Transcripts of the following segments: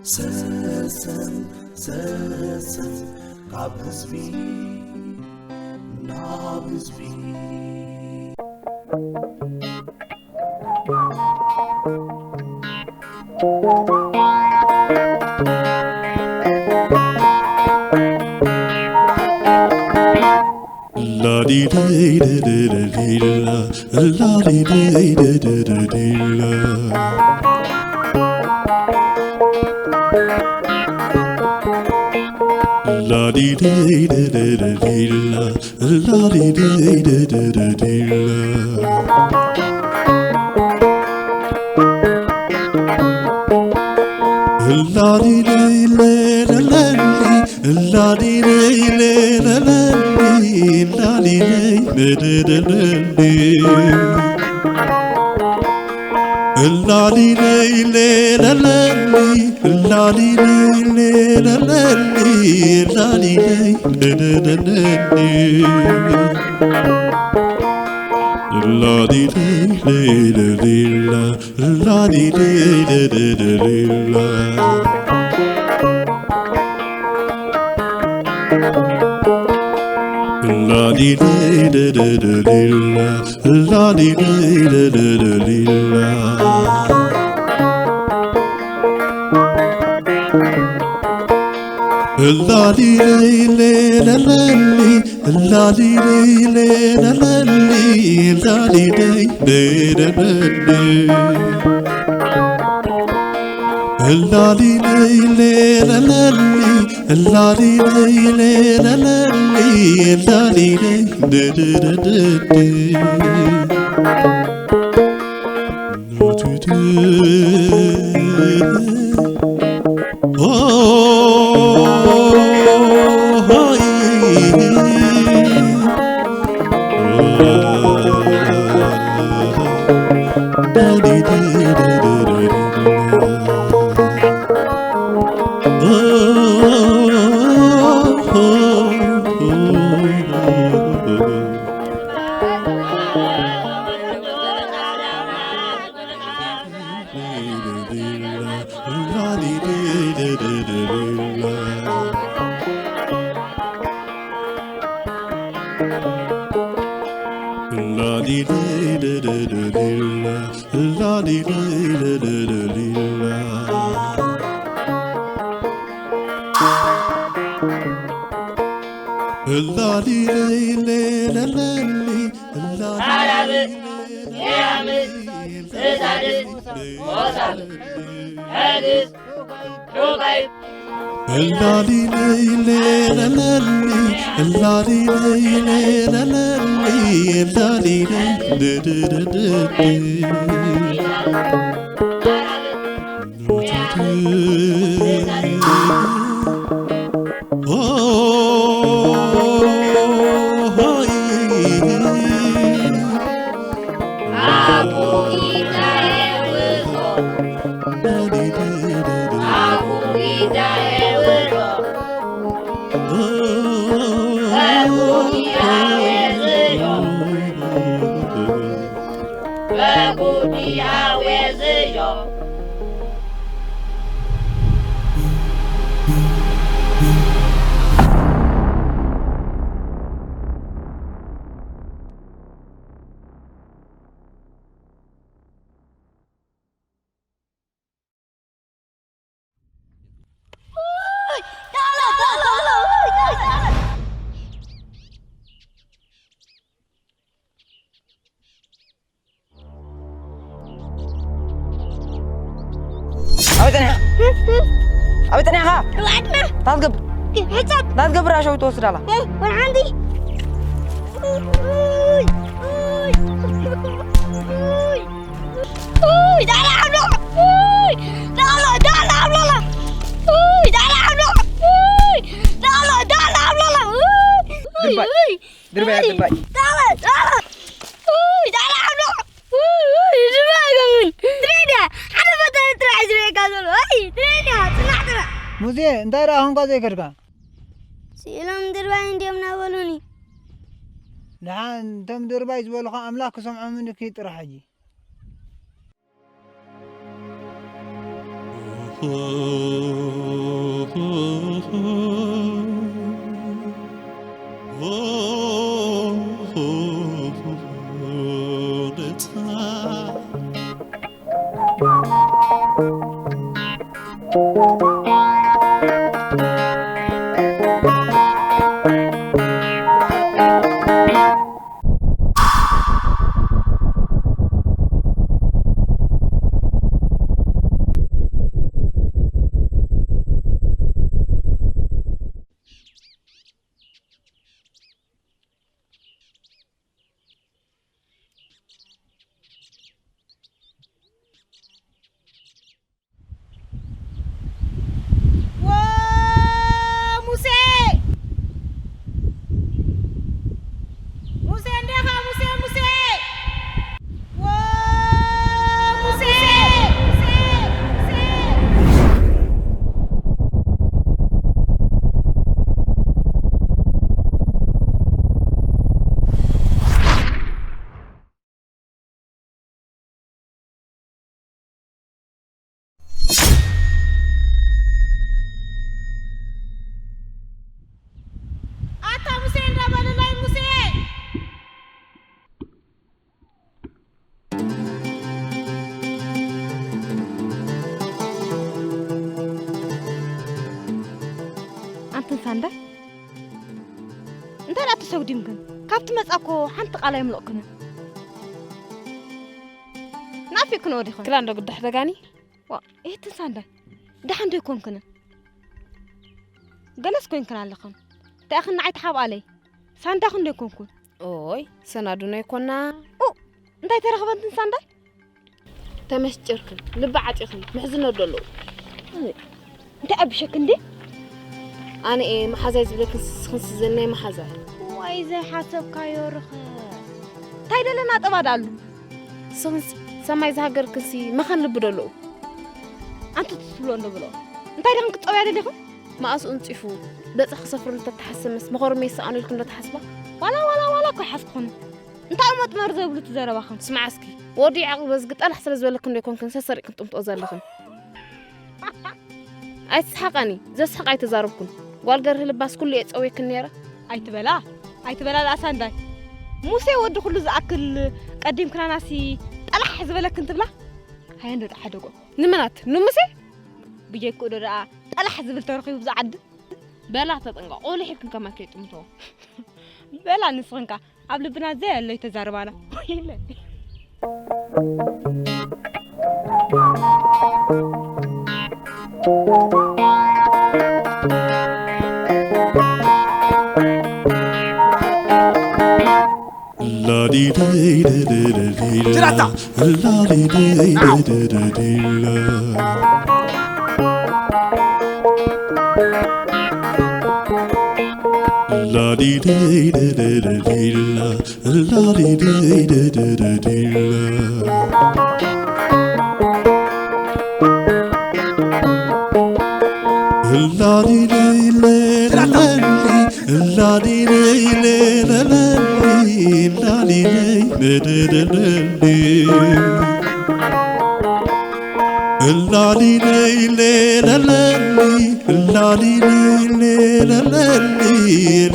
ሰሰን ሰሰን ካብ ህዝቢ ናብ ህዝቢ። ኣበይ ጸኒሕኻ? ኣበይ ጸኒሕኻ? ኣበይ ጸኒሕኻ? ታይ ትገብር? እንታይ ትገብር? ሕጻን። እንታይ ትገብር? ኣሸው ትወስድ ኣላ። ድርባይ። ድርባይ፣ ድርባይ። ዳላ፣ ዳላ። ኡይ፣ ዳላ፣ ዳላ። ኡይ፣ ኡይ፣ ድርባይ ገምን። ድሬዳ፣ ሓደ ቦታ ጥራሕ ዝረካ ዘሎ። ኡይ፣ ድሬዳ፣ ጽናዕ ጥራሕ። ሙዜ፣ እንታይ ደኣ ኾንካ ዘይከድካ? ስኢሎም ድርባይ እንድዮም እናበሉኒ። ደሓን፣ እቶም ድርባይ ዝበሉኻ ኣምላኽ ክሰምዖም እንድኪ ጥራሕ ሕጂ። ወ ሙሴ! ሙሴ እንዴኻ? ሙሴ፣ ሙሴ! ወ ሙሴ! ኣታ ሙሴ እንዳበለላይ ሙሴ! ኣንትን ሳንዳ እንታይ ደኣ ተሰጉዲምክን? ካብ ትመጻ እኮ ሓንቲ ቃል ኣይምለቕክንን። ናፊቅክንኦ ዲኽን? ክላ እንዶ ግዳሕ ደጋኒ? ዋ፣ ኤትን ሳንዳይ፣ ደሓን ዶ ኣይኮንክንን? ገለስ ኮይንክን ኣለኽን። እንታይ ኢኽን ንዓይ ትሓብኣለይ? ሳንዳኽን ዶ ኣይኮንኩን? ኦይ፣ ሰናዱና ኣይኮና። ኡ፣ እንታይ ተረኽበንትን ሳንዳይ? ተመስጭርክን፣ ልቢ ዓጢኽን፣ ምሕዝነት ዶ ኣለዎ? እንታይ ዓቢሸክ እንዴ? ኣነ እየ መሓዛይ ዝብለክን ስስኽን ስዘናይ መሓዛይ። ዋይ ዘይሓሰብካዮ ርኸ። እንታይ ደለና ጠባ ደኣሉ? ስኽንሲ ሰማይ ዝሃገርክንሲ መኻን ልቢ ዶ ኣለዎ? ኣንቲ ትስብሎ እንዶ ብሎ። እንታይ ደኽን ክትጸውያ ደሊኹም? መኣስ እንጺፉ በጻ ክሰፍረሉ ተተሓሰመስ መኾርመይ ይሰኣኖ ኢልክን ዶ ትሓስባ? ዋላ ዋላ ዋላ እኮ ይሓስኩኹን። እንታይ እሞ ጥመር ዘብሉ እቲ ዘረባኽን? ስምዓ እስኪ፣ ወዲ ያዕቆብ በዝጊ ጠላሕ ስለ ዝበለክን ዶ ኣይኮንክን ሰሰሪቕክን ጥምጥኦ ዘለኽን? ኣይትስሓቃኒ፣ ዘስሕቕ ኣይተዛረብኩን። ጓል ገርህ ልባስ ኩሉ እየ ጸውየክን ነይረ። ኣይትበላ፣ ኣይትበላ ደኣ ሳንዳይ። ሙሴ ወዲ ኩሉ ዝኣክል ቀዲምክናናሲ ጠላሕ ዝበለክን ትብላ? ሃየ እንዶ ተሓደጎ። ንምናት? ንሙሴ? ብጀክኡ ዶ ደኣ ጠላሕ ዝብል ተረኺቡ ብዛ ዓዲ? በላ ተጠንቀቕ፣ ቆሊሕ ኢልክን ከማን ከይጥምቶ። በላ ንስኽንካ ኣብ ልብና ዘይ ኣሎ ይተዛርባና። ኢለ። ላዲደይ ደደደዲላ፣ ጅራታ! ላዲደይ ደደደዲላ። ላዲደይ ደደደዲላ፣ ላዲደይ ደደደዲላ። ላዲደይ ለለሊ፣ ላዲደይ ለለሊ፣ ላዲደይ ደደደደሊ። ላሊለይ ሌለለሊ፣ ላሊለይ ሌለለሊ፣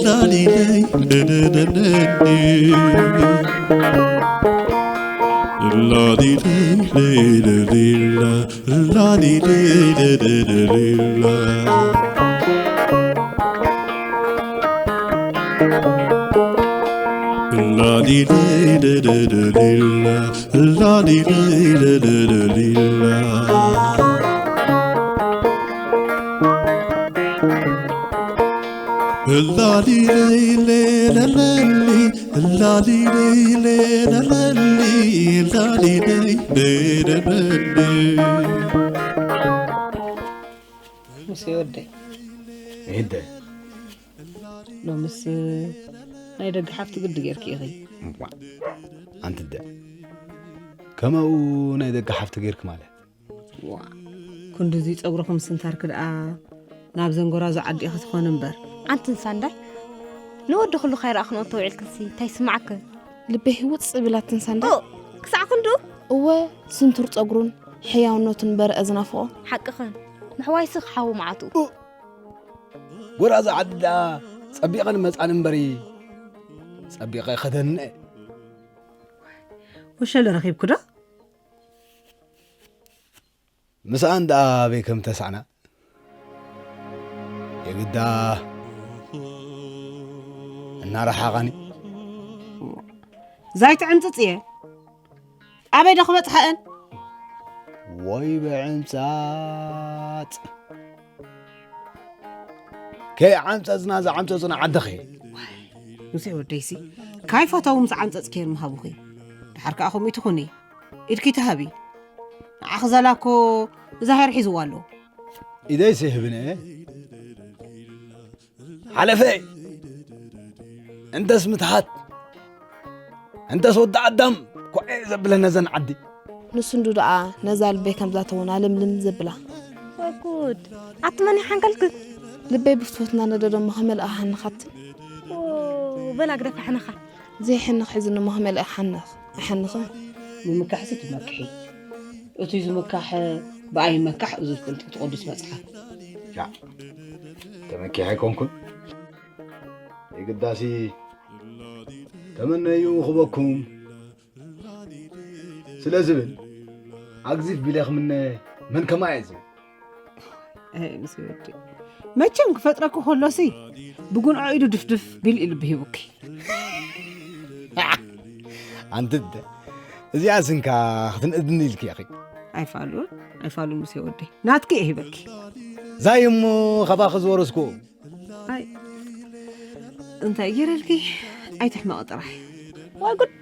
ላሊለይ ደደደደሊ። ላሊለይ ሌለሊላ፣ ላሊለይ ደደደሊላ። ላሊለይ ደደደሊላ፣ ላሊለይ ለለለሊላ። ላሊለይ ሌለለሊ፣ ላሊለይ ሌለለሊ፣ ላሊለይ ደደደሊ። ሙሴ ወደይ። ሄደ። ሎምስ ናይ ደገ ሓፍቲ ግዲ ጌርኪ ኢኺ። እዋ፣ ኣንቲ ደ ከመኡ ናይ ደገ ሓፍቲ ጌርኪ ማለት? ዋ፣ ክንድዚ ጸጉርኹም ስንታርኪ ደኣ ናብ ዘንጎራዞ ዓዲ ኢኺ ትኾኒ እምበር። ኣንትን ሳንዳይ፣ ንወዲ ኩሉ ካይረኣኽንኦ እንተውዒልክንሲ እንታይ ይስምዓክን? ልበይ ህውጽ ብላትን ሳንዳይ። ኦ፣ ክሳዕ ክንዱ? እወ፣ ስንቱር ጸጉሩን ሕያውነቱን በርአ ዝናፍቖ። ሓቅኽን፣ ምሕዋይሲ ክሓዊ መዓቱ። ኡ፣ ጎራዙ ዓዲ ደኣ ጸቢቐን መጻን እምበሪ፣ ጸቢቐ ከደንነ። ወሸለ ረኺብኩ ዶ? ምስኣን ደኣ ኣበይ ከም ተሳዕና የግዳ እናረሓቓኒ። ዛይቲ ዕምፅፅ እየ። ኣበይ ዶ ክበፅሓ እን? ወይ ብዕምፃፅ። ከይዓምፀፅና ዝዓምፀፁና ዓዲ ኸይድ። ሙሴ ወደይሲ፣ ካይ ፈተው ምስ ዓምፀፅክየን ምሃቡኺ። ድሓር ከዓ ከምኡ ትኹኒ። ኢድኪ ተሃቢ። ንዓኺ ዘላኮ እዛ ሄር ሒዝዋ ኣሎ። ኢደይ ሲህብነ ሓለፈ። እንተስ ምትሃት፣ እንተስ ወዲ ኣዳም ኮዐ ዘብለ ነዘን ዓዲ። ንሱ እንዱ ደኣ ነዛ ልበይ ከምዛ ተውና ልምልም ዘብላ። ወጉድ፣ ኣቲ መን ይሓንቀልክ? ልበይ ብፍትወትና ነደዶ እሞ ከመልኣ ሓንኻት። ኦ፣ በላ ግደፍ ኣሕንኻ። ዘይሕንኽ ሒዙኒ እሞ ከመልኣ ሓንኽ፣ ኣይሓንኽን። ንምካሕሲ ትመክሒ። እቱይ ዝምካሕ ብኣይ ይመካሕ፣ እዙ ዝፈልጥ እቲ ቅዱስ መጽሓፍ። ሻዕ፣ ተመኪሐ ኣይኮንኩን። የግዳሲ ተመነዩ ክበኩም ስለ ዝብል፣ ኣግዚፍ ቢለ ክምነ መን ከማየ ዝብል። ኣይ፣ ምስ ወዲ። መቸም ክፈጥረኩ ከሎሲ፣ ብጉንዖ ኢዱ ድፍድፍ ቢል ኢሉ ብሂቡኪ። ኣንቲ እደ፣ እዚኣ ስንካ ክትንእድኒ ኢልኪ ኢኺ። ኣይፋሉን፣ ኣይፋሉን ሙሴ ወደይ። ናትኪ እየ ሂበኪ። ዛይ እሞ ካባኺ ዝወረስኩ። ኣይ፣ እንታይ ገይረልኪ? ኣይትሕመቒ ጥራሕ። ወይ ጉድ!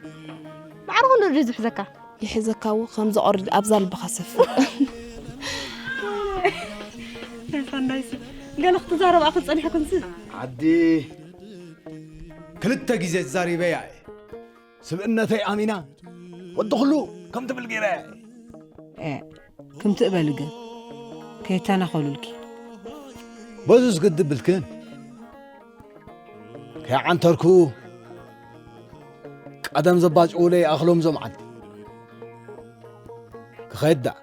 ማዕረ ኩሉ ድዩ ዝሕዘካ? ይሕዘካ እዎ፣ ከም ዘቑርድ ኣብዛ ልብኻ ሰፍር። ፈንዳይሲ፣ ገለ ክትዛረብ ኣኽል ጸኒሕኩምሲ። ዓዲ ክልተ ግዜ ተዛሪበያ እየ። ስብእነተይ ኣሚና፣ ወዲ ኩሉ ከም ትብል ገይረ። ኤ፣ ክምቲ እበሊ ግን፣ ከይተናኸሉልኪ። በዙ ዝግድብ ብልክን። ከይዓንተርኩ፣ ቀደም ዘባጭውለይ ኣኽሎም ዞም ዓዲ። ክኸይድ ደኣ።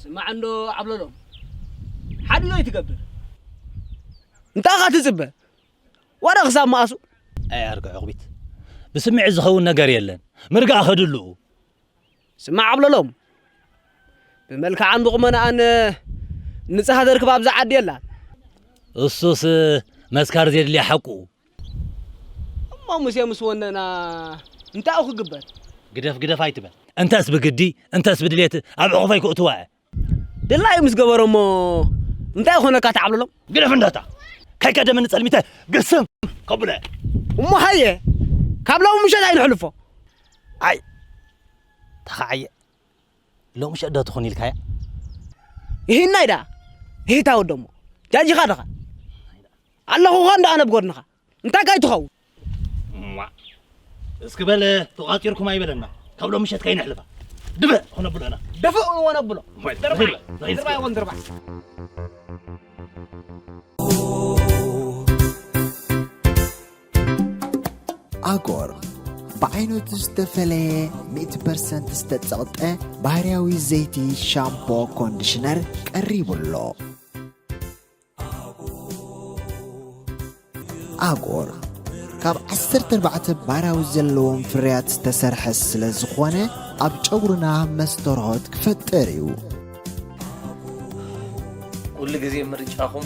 ስማዕ እንዶ ዓብለሎም፣ ሓዲ ዶ ይትገብር? እንታይ ኢኻ ትጽበ? ወረ ክሳብ መኣሱ? ኣይ ኣርግዕ ዕቑቢት፣ ብስምዒት ዝኸውን ነገር የለን። ምርጋእ ከድልኡ። ስማዕ ዓብለሎም፣ ብመልክዓን ብቑመናኣን ንጽሃ ተርክብ ኣብዛ ዓዲ የላን። እሱስ መስካር ዘድልያ ሓቁ። እሞ ሙሴ ምስ ወነና እንታይ እዩ ክግበር? ግደፍ ግደፍ ኣይትበል። እንተስ ብግዲ እንተስ ብድሌት ኣብ ዕቑፈይ ክእትዋ እየ። ድላዩ ምስ ገበሮ እሞ እንታይ ይኾነካ ተዓብለሎም? ግደፍ እንዳታ። ከይቀደመኒ ጸልሚተ ግስም ከብሎ እየ። እሞ ሃየ ካብ ሎሚ ምሸት ኣይንሕልፎ። ኣይ ተኻዓየ ሎሚ ሸዶ ትኹን ኢልካያ። ይህናይ ዳ ይህታ ወደሞ ጃጂኻ ድኻ ኣለኹ ኸ እንዳ ኣነ ብጎድንኻ እንታይ ካይ ትኸውን? እማ፣ እስኪ በል ተቋጺርኩም ኣይበለና። ካብ ሎሚ ምሸት ከይነሕልፋ። ድበ ሆነ ብሎና። ደፍእ ሆነ ብሎ። ወይ፣ ድርባይ፣ ወይ፣ ወይ። ድርባይ ሆነ ድርባይ። ኣጎር ብዓይነቱ ዝተፈለየ ሚእቲ ፐርሰንት ዝተጸቕጠ ባህርያዊ ዘይቲ ሻምፖ ኮንዲሽነር ቀሪቡ ኣሎ። ኣጎር ካብ ዓሰርተ ኣርባዕተ ባህርያዊ ዘለዎም ፍርያት ዝተሰርሐ ስለ ዝኾነ ኣብ ጨጉርና መስተርሆት ክፈጥር እዩ። ኩሉ ግዜ ምርጫኹም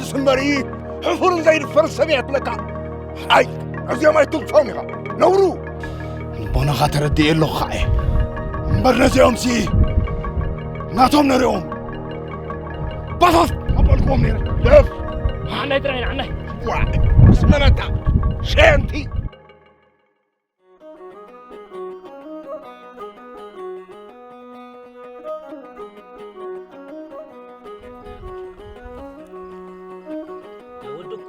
ዘየገድስ እምበር እዩ። ሕፉርን ዘይድፈር ሰብ እየ ትብለካ። ኣይ፣ እዚኦም ኣይትንክፎም ኢኻ። ነውሩ። ልቦናኻ ተረድኤ ኣለኹ ኸዓ እየ። እምበር ነዚኦምሲ ናቶም ነሪኦም ባፋፍ ኣበልክዎም ነይረ። ደፍ። ንዓናይ ጥራይ፣ ንዓናይ። ዋ፣ ምስ መነታ ሸንቲ። ወዲ እኮ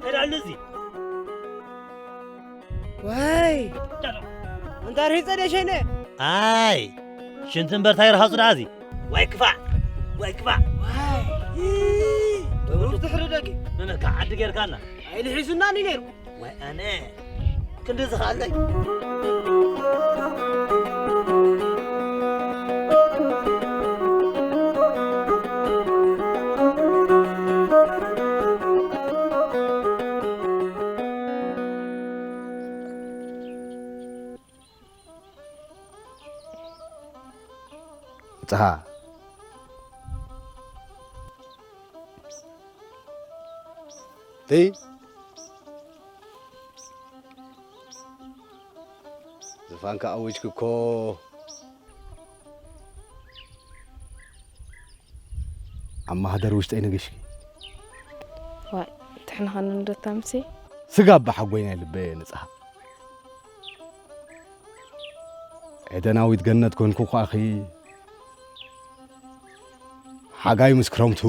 ተዳሉ እዚ። ዋይ! ዳሎ። ኣንታ ርሂጸ ደሸነ። ኣይ! ሽንቲ እምበር ታይ ረሃጹ ደኣ እዚ? ዋይ ክፋእ! ዋይ ክፋእ! ዋይ! ሩፍ ትሕሪ ደቂ። ንነካ ዓዲ ጌርካና። ኣይልሒሱናኒ ነይሩ። ዋይ ኣነ! ክንዲ ዝኸኣለይ። ንጽሃ። እይ። ዝፋንካ ኣዊጅኪ እኮ። ኣብ ማህደር ውሽጠይ ነጊሽኪ። ዋይ፣ ትሕንኸኒ እንዶ ታምሲ። ስጋ ኣባ ሓጎይ ናይ ልበየ ንጽሃ። ኤደናዊት ገነት ኮንኩ ኳኺ። ሓጋይ ምስ ክረምቱ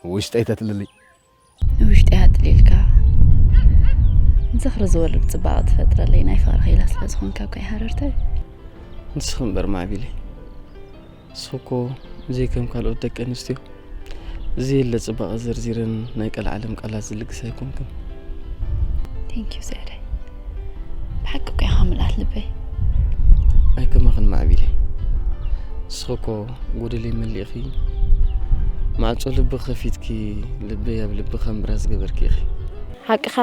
ውሽጠይ ተትልሊ። ንውሽጠይ ኣጥሊልካ ዝኽሪ ዝወልድ ጽባቐ ትፈጥረለይ ናይ ፍቕሪ ኺላ ስለ ዝኾንካ እኮ እየ ሃረርተይ። ንስኺ እምበር ማዕቢለይ፣ ንስኺ እኮ ዘይከም ካልኦት ደቂ ኣንስትዮ ዘየለ ጽባቐ ዘርዚረን ናይ ቀልዓለም ቃላት ዝልግስ ኣይኮንክን። Thank you ዝያዳይ፣ ብሓቂ እኮ ኢኻ ምልኣት ልበይ። ኣይከማኽን ማዕቢለይ፣ ንስኺ እኮ ጎደለይ መሊእኺ፣ ማዕጾ ልቢ ከፊትኪ፣ ልበይ ኣብ ልቢ ከም ብራስ ገበርኪ ኢኺ። ሓቅኻ፣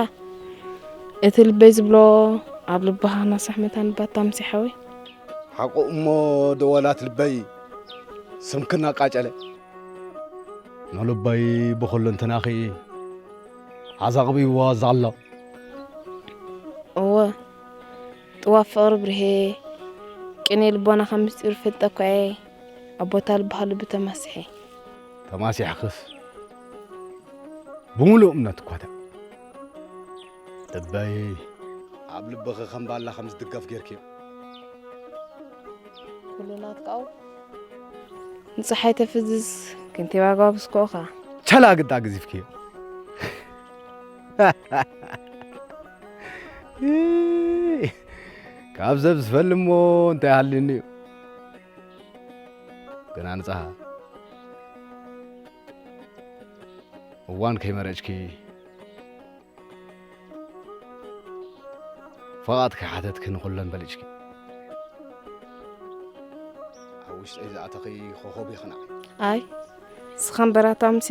እቲ ልበይ ዝብሎ ኣብ ልብኻ ናሳሕ መታን ባታ ምሴ ሓወይ። ሓቁ እሞ ደወላት ልበይ ስምክና ቃጨለ። ንልበይ ብኹለንትናኺ ኣዛቕቢዎ ዘሎ። እወ፣ ጥዋፍ ፍቕሪ ብርሄ፣ ቅኔ ልቦናኻ ምስጢሩ ፈልጠ እኳ እየ፣ ኣቦታ ልብኻ ልቢ ተማስሐ። ተማሲሕኽስ ብምሉእ እምነት እኳ ተ-፣ ልበይ ኣብ ልብኺ ከም ባላ ከም ዝድገፍ ጌርክዮ። ኩሉ ናትካኡ ንፀሓይ ተፍዝዝ ከንቲባ ጋብስኮኻ። ቸላ ግዳ ግዚፍክዮ። ካብ ሰብ ዝፈሊ እሞ እንታይ ሃልዩኒ እዩ። ግን ኣንጻሃ እዋን ከይመረጭኪ ፍቓድ ከይሓተትኪ ንኹለን በሊጭኪ። ኣብ ውሽጠይ ዝኣተኺ ኮኾብ ኢኺ ንዓይ። ኣይ፣ ንስኻ እምበር ኣታ ሙሴ፣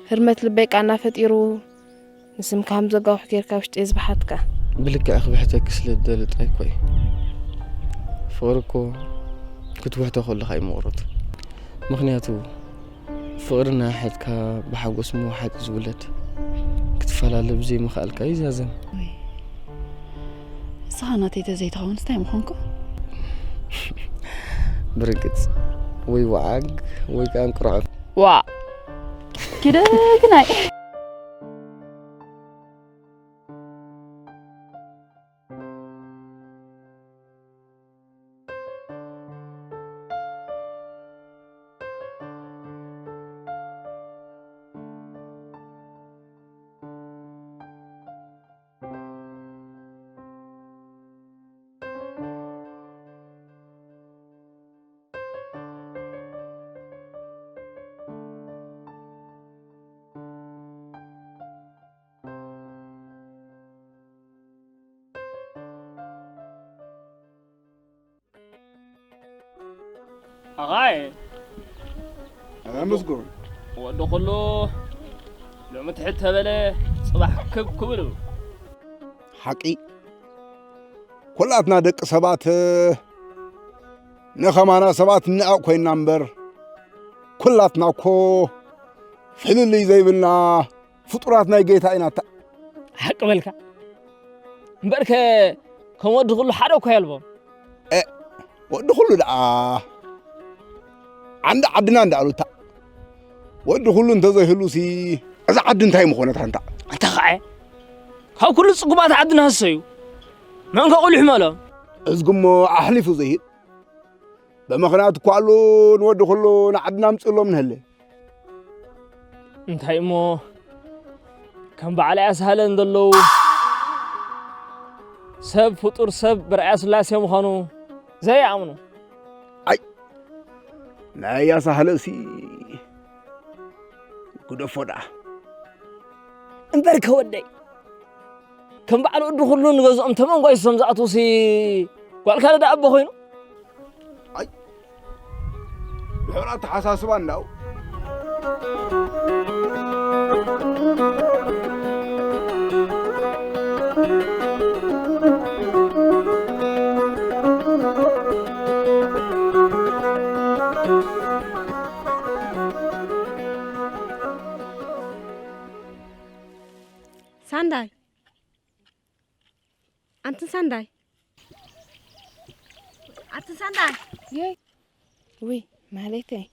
ህርመት ልበይ ቃና ፈጢሩ፣ ንስምካ ከም ዘጋውሕ ጌርካ ውሽጠይ ዝበሓትካ። ብልክዕ ክብሕተኪ ስለ ዝደሊ ጥራይ እኮ እዩ። ፍቕሪ እኮ ክትውሕቶ ከለኻ እዩ ምቑሩት። ምኽንያቱ ፍቕሪ እናሓሕጥካ ብሓጎስ ምውሓጥ እዩ ዝውለድ። ክትፈላለ ብዘይምኽኣልካ እዩ ዛዘም። ወይ፣ ንስኻ ናተይ ተዘይትኸውን እንታይ ምኾንኩ? ብርግጽ፣ ወይ ወዓግ ወይ ከኣ እንቁራዕ። ዋ! ኪደ ግናይ። ኣኻይ ኣመስግን። ወዲ ኩሉ ሎሚ ትሕት ተበለ፣ ጽባሕ ክብ ክብሉ። ሓቂ፣ ኩላትና ደቂ ሰባት ንኸማና ሰባት ንኣእ ኮይና እምበር፣ ኩላትና እኮ ፍልልይ ዘይብልና ፍጡራት ናይ ጌታ ኢና። እታ ሓቂ በልካ። እምበርከ ከም ወዲ ኩሉ ሓደ እኮ የልቦም። እ፣ ወዲ ኩሉ ደኣ ዓንዲ ዓድና እንዳኣሉታ። ወዲ ኩሉ እንተዘይህሉሲ እዛ ዓዲ እንታይ ምኾነት ኣንታ? ኣታ ኸዓ ካብ ኩሉ ጽጉማት ዓድና ህሰዩ። መን ከቑልሕ መሎ? እዝግሞ ኣሕሊፉ ዘይህብ። ብምኽንያት እኳ ኣሉ ንወዲ ኩሉ ንዓድና ኣምጽእሎም ንህለ። እንታይ እሞ ከም በዓል ኣያሳህለ እንደለዉ ሰብ ፍጡር ሰብ ብርኣያ ስላሴ ምዃኑ ዘይኣምኑ። ኣይ፣ ናይ ኣያሳህለሲ ግደፎ ደኣ። እምበርከ ወደይ፣ ከም በዓል ወዲ ኩሉ ንገዝኦም ተመንጓይሶም ዝኣትዉሲ ጓልካ ደኣ ኣቦ ኮይኑ? ኣይ፣ ድሑር ኣተሓሳስባ እንዳው። ሳንዳይ፣ ኣንትን ሳንዳይ፣ ኣንትን ሳንዳይ። የይ፣ ውይ፣ ማህሌተይ።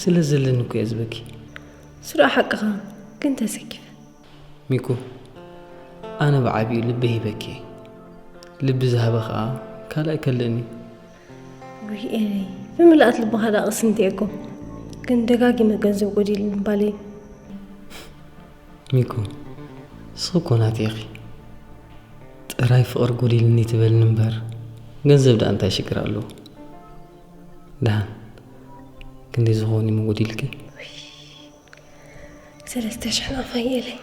ስለ ዘለኒ እኮ እየ ዝበኪ። ስሩዕ ሓቅኻ፣ ግን ተሰኪፈ። ሚኩ፣ ኣነ ብዓቢኡ ልበይ ሂበኪ እየ። ልቢ ዝሃበ ኸኣ ካልእ ኣይከልእን እዩ። ውይ ኤረይ፣ ብምልኣት ልብኻ ደኣ ቅስንቲ እየ እኮ። ግን ደጋጊመ ገንዘብ ጎዲልኒ ምባለይ። ሚኩ፣ ንስኺ እኮ ናተይ ኢኺ። ጥራይ ፍቕሪ ጎዲልኒ ትበልኒ እምበር፣ ገንዘብ ደኣ እንታይ ሽግር ኣለዎ? ደሓን ክንደይ ዝኸውን እዩ መጎዲልኪ? ሰለስተ ሽሕ ናፋ ይእለይ።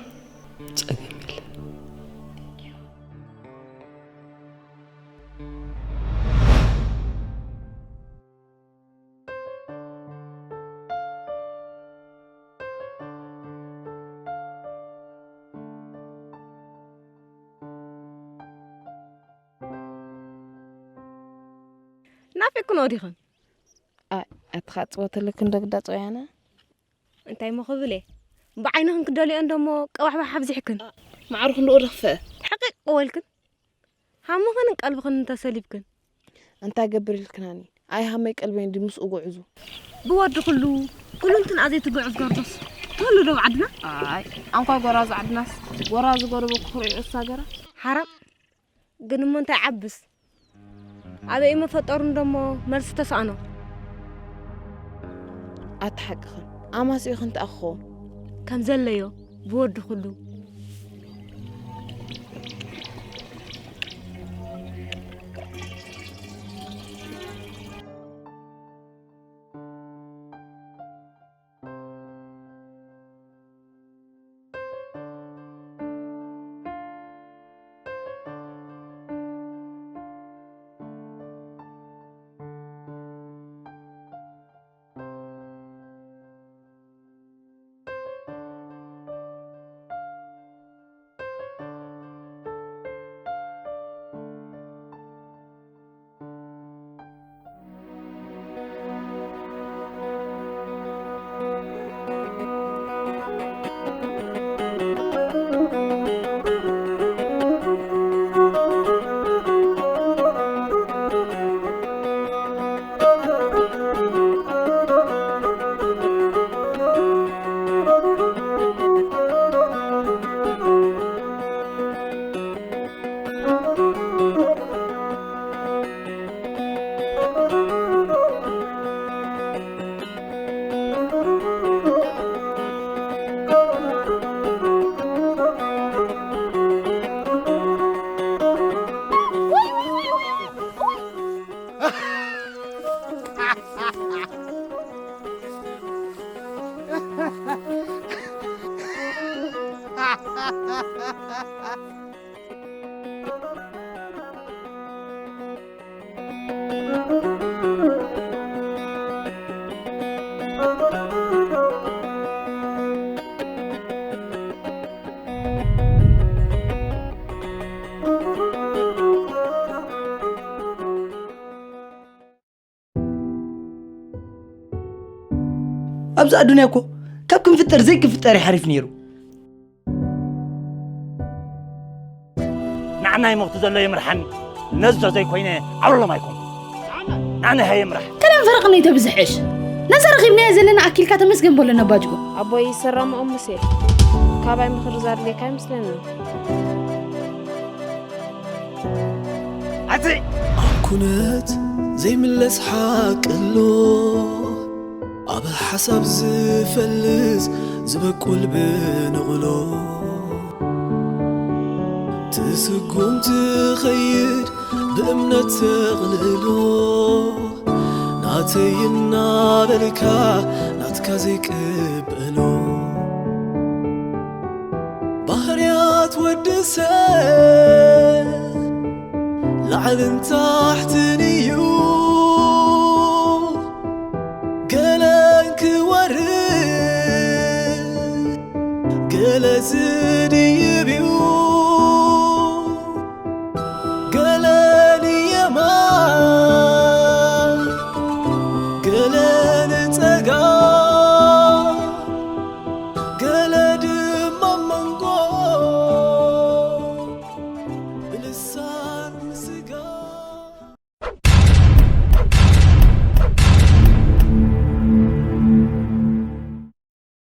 ጸገም የለን። ናፊቅክን ዲኽን? ኣይ፣ ኣትኻ ጽወተለክን ዶ ግዳ ጽወያና? እንታይ እሞ ክብል እየ? ብዓይንኽን ክደልዮን ደሞ ቀባሕባሕ ኣብዚሕክን። ማዕርኽን ዶ ደኽፈ? ሕቂቅ ወልክን። ሃምኽን ቀልብኽን እንተሰሊብክን። እንታይ ገብር ኢልክናኒ? ኣይ ሃመይ ቀልበይን ድዩ ምስኡ ጉዕዙ? ብወዲ ኩሉ፣ ኩሉ እንትን ኣዘይ ትጉዕዝ ገርዶስ። ትህሉ ዶ ዓድና? ኣይ፣ ኣንኳ ጎራዙ ዓድናስ፣ ጎራዙ ገርቦ ክኽሪዑ እሳ ገራ። ሓራም። ግን እሞ እንታይ ዓብስ? ኣበይ መፈጠሩ እንደሞ መልሲ ተሳእኖ። ኣታ ሓቅኽን፣ ኣማሲእኽን ተኣኽኽዎ። ከም ዘለዮ ብወዲ ኩሉ። ኣብዚ ኣዱንያ እኮ ካብ ክንፍጠር ዘይክፍጠር እዩ ሓሪፍ ነይሩ። ንዓናይ ሞኽቲ ዘሎ የምርሓኒ። ነዚ ተዘይኮይነ ዓብሎም ኣይኮንኩ። ንዓናይ ሃየ ምራሕ። ከላም ፈረቕ ነይተብዝሕሽ። ነዛ ረኺብናያ ዘለና ኣኪልካ ተመስገን በሎ ነባጅጎ። ኣቦይ ሰራምኦም ሙሴ፣ ካባይ ምኽሪ ዛድልየካ ኣይመስለንን። ኣቲ ኣብ ኩነት ዘይምለስ ሓቂ ኣሎ፣ ኣብ ሓሳብ ዝፈልስ ዝበቁል ብንቕሎ። ትስጉም ትኸይድ ብእምነት ተቕልሎ፣ ናተይ እናበልካ ናትካ ዘይቅበሎ። ባህርያት ወዲ ሰብ ላዕልን ታሕትን እዩ፣ ገለን ክወርድ ገለ ዝድይብ እዩ። ገለ ንየማን ገለ ንጸጋም ገለ